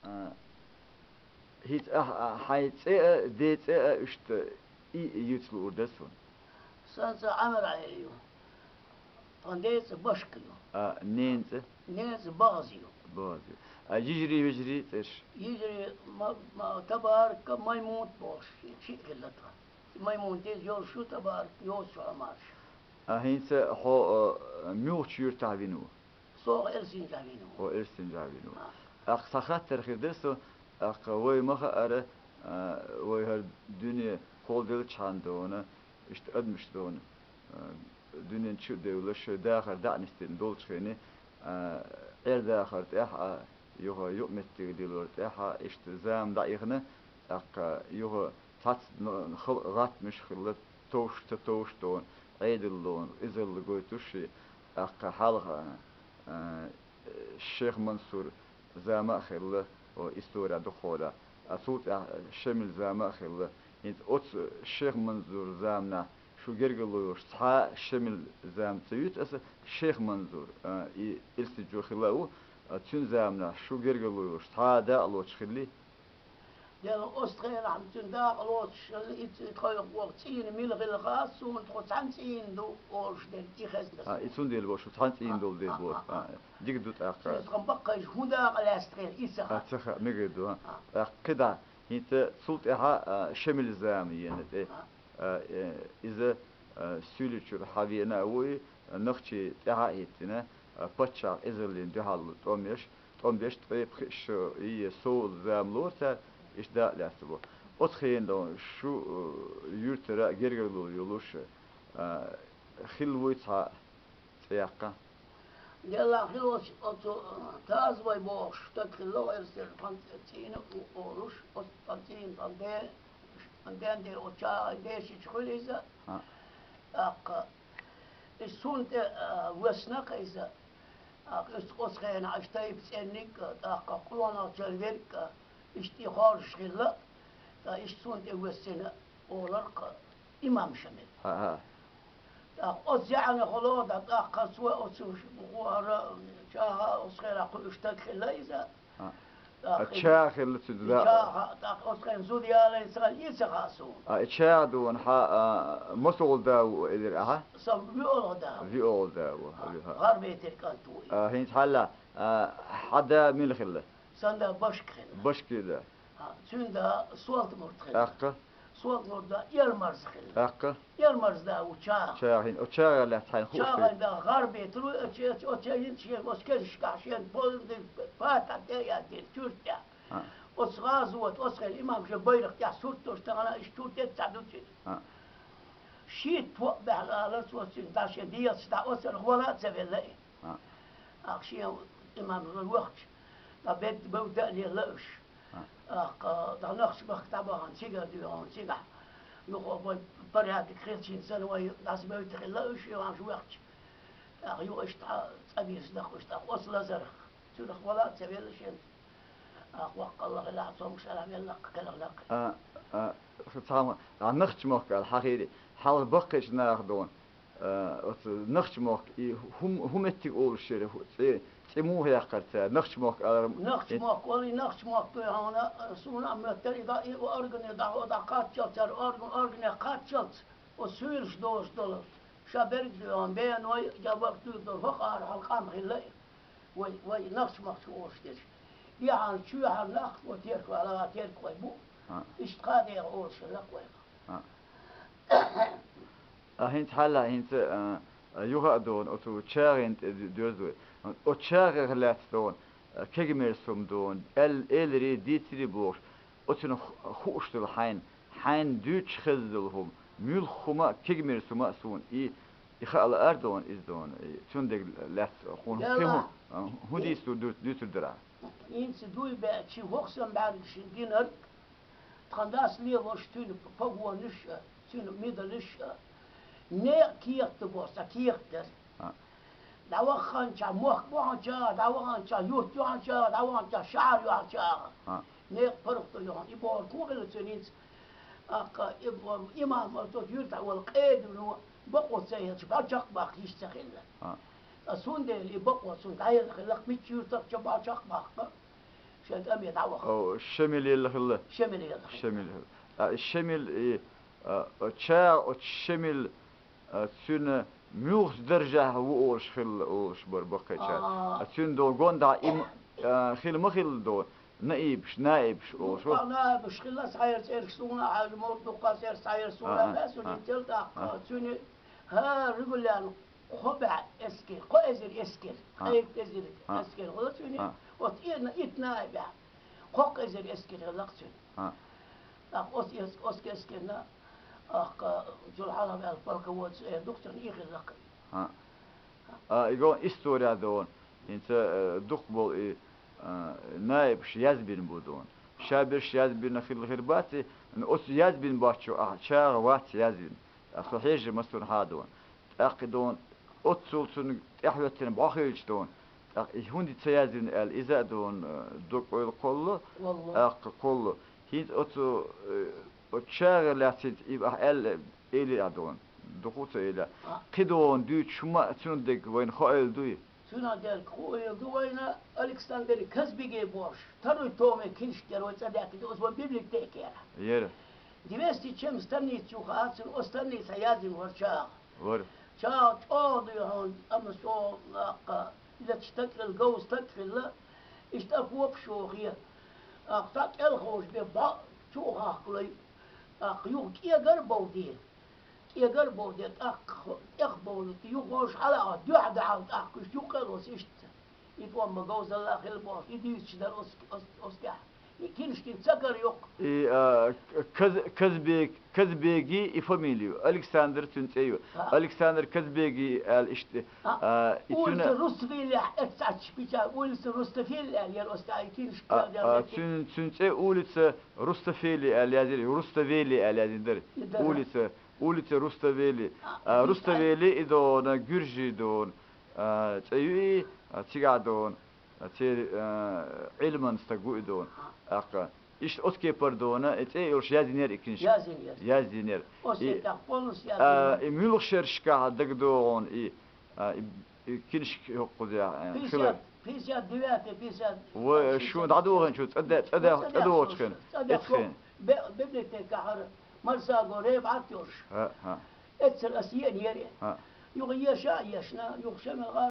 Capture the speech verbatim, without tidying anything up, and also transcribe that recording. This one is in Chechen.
А, хӀинца ахь, а, хьайн цӀе а, ден цӀе а, иштта и юьца луур дара суна. Сан цӀе Ӏамар-Ӏели ю. Тхан ден цӀе Башка ю. А, нен цӀе? Нен цӀе Багъаза ю. Багъаза ю. А, йижарий, вежарий цӀераш? Йижарий ма-, ма-, Табарак, Маймун бохуш, шиъ хилла тхан. Маймун деза йолуш ю, Табарак йоцуш Ӏамарш. А, хӀинца хьо, а, муьлхачу юьртахь вина ву? Со Элсинжа вина ву. О, Элсинжа вина ву. А. ТӀаккха цхьа хаттар хир дара со, тӀаккха вай ма хаара, а, вай хӀара дуьне кхолладелчхьана дона, иштта адамаш дона, а, дуьнен чу а девлла, шайн дахар дӀа а нисдина долчу хенахь, а, Ӏер-дахар тӀехь а, юха юкъаметтиг лелор тӀехь а, иштта зама дӀаихна, тӀаккха юха цхьацца н-, халкъ гӀаттамаш а хилла, товш а, ца товш а дона, Ӏедаллон, изалла гойтуш а, тӀаккха хьалха, а, Шех Мансур зама а хилла, о, история дукхахьолахь. А цул тӀаьхьа Шемил зама а хилла. ХӀинца оцу Шех Мансур заманахь шу гергарло йолуш цхьа а Шемил зама ца юьту аса, Шех Мансур, а, и Элсинчо хилла а ву, а, цуьнан заманахь шу гергарло йолуш цхьа а дакъа лоцуш хилли? Дела, оцу хенахь цуьнан дакъа лоцуш хилла, и ц-, и тхойх ваха цӀийнан мила хилла хац суна, тхо цхьана цӀийнан ду олуш дерг и хезна. А, и цундела боху, шу цхьана цӀийнан долу дела боху. А, а, а. Дика ду тӀаккха. Шуьца тхан баккхайша хӀун дакъа лаьцна хила, и ца хаьа. А, ца хаьа, мегар ду, а. А. ТӀаккха кхидӀа, хӀинца цул тӀаьхьа, а, Шемил зама йина тӀе. А. А, э, иза, а, суьйлачуьра хьан веана а ву и, нахчий тӀаьхьа а хӀиттина, а, паччахь эзарлина дуьхьал тӀом еш, тӀом беш ткъе пхиъ шо, и, совгӀат зама лора цара, иштта дакъа лаьцна бу. Оцу хенахь шу, э, юьртара гергарло йолуш, а, хилла вуй цхьа цӀе яккха? Делахь хилла оцу, оцу, э, Тазбай бохуш стаг хилла вайн сера, тхан цӀийнан а олуш, оцу тхан цӀийнан, тхан де-, тхан ден де, оцу чагӀан дешича хуьлу иза. А. ТӀаккха и суна тӀе, а, воьссина-кх иза. ТӀаккха иза оцу хенахь аша тайпа цӀенниг а, тӀаккха къонахчалла верг а, иштта и хоржуш хилла, ткъа иштта суна тӀе воьссина олар-кх имам Шамил. ХӀа-хӀа. ТӀаккха оцу яьӀнехула, тӀаккха цо оцу хӀара чагӀа оцу хенахь кхуьуш стаг хилла иза. А. ТӀаккха А, и, чагӀа хилла цуьнан и да? ЧагӀа, тӀаккха оцу хенахь зуда ялийна ца хилла, и ца хаьа суна. А, и чагӀа дуна хьан, а, масолгӀа да ву элира ахьа? Сан виолгӀа да ву. ВиолгӀа да ву, а, ви-, хьа. ГӀарбетера кӀант ву и. А, хӀинца хьалла, а, хьан да мила хилла? Сан да Башка хилла. Башка да. А, цуьнан да Солта-Мурт хилла. ТӀаккха? Солта-Мурт да Элмарза хилла. ТӀаккха? Элмарза да ву чагӀа. ЧагӀа хӀинца, о, чагӀа лаьцна хьайна хууш. ЧагӀа да гӀарбетар ву, оцу, оцу, оцу, оцу, оцу кешнашкахь шен поза, патахь тӀе а яздина, чуьрта тӀехь. А. Оцу гӀазота, оцу хенахь имам Шамилан байракх тӀехь сурт долуш тахана, иштта сурт тӀе ца дуьтуьйту. А. Шийтта поъ баьхна алар цо цуьнга, дӀа шен дегӀаца дӀа оццул хьалха ца велла и. А. ТӀаккха шен имам Шамил вахча, дӀа бедда бевдда а лелла уьш. А. ТӀаккха дӀа Нохч-Махка дӀабахана, цигара дуьйхьа, цигахь юха вай порядок хилча санна, вай дӀасабевдда хилла уьш, имам Шамил вахча. ТӀаккха юха иштта цӀа бийрзина уьш, тӀаккха оцу лазарх цуьнах вала а ца велла шен. ТӀаккха воккхалла хилла, цомгуш ара велла-кх, кхелхина-кх. А, а, цхьа ма, а, Нохч-Мохк аьлла хьахийри, хьалха баккхийчу наха дона, а, оцу Нохч-Мохк и хӀум-, хӀун меттиг олуш яра, хӀу-, цӀе, цӀе муха яьккхара цара, Нохч-Мохк алар м-, Нохч-Мохк олий, Нохч-Мохк дуй хьуна, а, суна а моьттара, и да, и органе дӀа-, дӀа кхаччалц цара, орг-, органе кхаччалц, оцу суьйлаш долуш долу, ша берг дуй хьуна, беной, я бакъ дуй долу, хӀокху ара хьалха къам хилла и. Вай, вай Нохч-Мохк олуш дерш. Дехьарна, чоьхьарна нах, вай терк вала, терк вай бу. А. Иштта кхаа дегӀан олуш хилла-кх вайх. А. А хӀинца хьалла, хӀинца, а, а, юха а дона, оцу чагӀина тӀе д-, доьзна вай. Оцу чагӀех лаьцна дона, а, кегамерса хӀума дона, аьл-, элири, дийцири бохуш, оцунах ху-, хууш долу хьайна, хьайна дуьйцуш хезна долу хӀума, муьлхха хӀума а, кегамерса хӀума а суна и, и хаа лаьара дона, иза дона, и цуьнан дерг лаьцна хьуна кхин хӀун, а, хӀун дийцур ду-, дуьйцур дара ахь? ХӀинца дуй баьччи хӀокху сан бӀаьргашна гинарг, тхан дас лелош цуьнан погонаш а, цуьнан медалаш а, некъа кехат ду боху, цхьа кехат дара. А. ДӀаваханчохь, мохк бохьанчохь, дӀаваханчохь, юрт йохьанчохь, дӀаваханчохь, шахьар йохьанчохь. А. Некъа паргӀато йохьана. И бохург хӀун хилла цуьнан хӀинца? ТӀаккха и бо-, имам оцу юьртахь волу къедино бакъо ца хилча, бӀо чекхбаккха йиш ца хилла. А. Ткъа цундела и бакъо цунна дӀаелла хилла-кх, мичча юьртах чу бӀо чекхбаккха. Шен тӀаме дӀаваха. О, Шемил елла хилла. Шемил елла хилла. Шемил хилла. А, Шемил, и, а, ча-, о, Шемил, а, цуьнан муьлхачу даржехь ву олуш хилла, олуш бара баккхийчара. А. А цуьнан долу гондахь и м-, а, хила ма хилла долу, наибаш, наибаш олуш ву. Дуккха наибаш хилла, цхьаерчу цӀераш суна а хьаьжна, дуккха цӀераш цхьаерчу суна а, а, а, цуьнан тел тӀаккха, а, цуьнан хӀара регулярно кхо бӀе эскар, кхо эзар эскар, а, кхайкха эзар, а, эскар хилла цуьнан, а, оцу итт на-, итт наибехь. Кхоккха эзар эскар хилла-кх цуьнан. А. ТӀаккха оцу эс-, оцу эскарна, тӀаккха, цул хьалха ваьлла полководец, э, дукха цуьнан и хилла-кх. А. А, и гон история дон, хӀинца, э, дукха болу и, э, наибаш язбина бу дон. Ша берш язбина хилла хир бац и, но оцу язбина баччо ахь чагӀа вац язйина. Ткъа со хьежа масурна хьа дон. ТӀаккха и дон, оццул цунна тӀаьхьоьттина бӀо хилча дон. ТӀаккха и хӀунда ца язйина аьлла, иза а дон, э, дог-ойла кхолло, кхолло. ТӀаккха кхолло. ХӀинца оцу, э, оцу чагӀар лаьцна хӀинца и ахь аьлла, элира ахь дон. Дукха ца элира. А. Кхидолу дуьйцуш хӀума а цуьнан дерг вайна хоийла дуй? Цуьнан дерг хоийла ду вайна, Александр Казбеге бохуш, второй томе киншка яра вай цӀа даьхкина, оцу вайн библиотекера. Яра. Двести чем страниц ю хаьа цуьнан, оцу страницехь язйина вара чагӀа. Вара. ЧагӀа чӀогӀа дуй хьуна, амма чӀогӀа, тӀаккха, иза стаг хилла, говза стаг хилла, иштта окопаш йохий. ТӀаккха цхьа кӀелхьарчу бен бӀо чу а хахкалой, тӀаккха юха кӀегар а бовдийра. КӀегар а бовдийра, тӀаккха тӀехбовлийта, юххуш хьала а дуьхьа-дуьхьал тӀаккха уьш юккъе а лоцу иштта. И тӀом ма говзалла хила бохуш, и дуьйцуш дара оцу, оцу, оцу тӀехь. И киншкин ца кара йоккха. И, а, Каз-, Казбек, Казбеги и фамилия ю, Александр цуьнан цӀе ю. А. Александр Казбеги аьлла иштта. А, а, и улица цуьнан Руставели, эццачу печать, улица Руставели аьлла, яра оцу тӀехь и киншка. А, а, цуьнан, цуьнан цӀе улица Руставели аьлла язйира, Руставели аьлла язйина дара. И дара. Улица, улица Руставели. А, а, Руставели и дона, гуьржи дона, а, цӀе ю и, а, цигахь дона. Церан, э, Ӏилман стаг ву и дона. ТӀаккха иштта оцу кепара дона, и цӀе а йолуш язйинера и киншка. Язйинера. Язйинера. Оцу и, тӀехь полностью а, язйинера. И муьлхачу шерашкахь дагадогӀу хьуна и, а, и, и киншка хӀокхузехь, э, хилар. Пятьдесят, пятьдесят девятый, пятьдесят. Вай, шуна дӀадогӀу хьуна, шу цӀа де-, цӀа де-, цӀа догӀучу хенахь. ЦӀа де-, цӀа де-, цӀа де-, бе-, библиотекахь хӀара Марсаго Ребат йолуш. ХӀа, хӀа. Эццара ас еана яра. ХӀа. Юха еша а ешна, юха шамал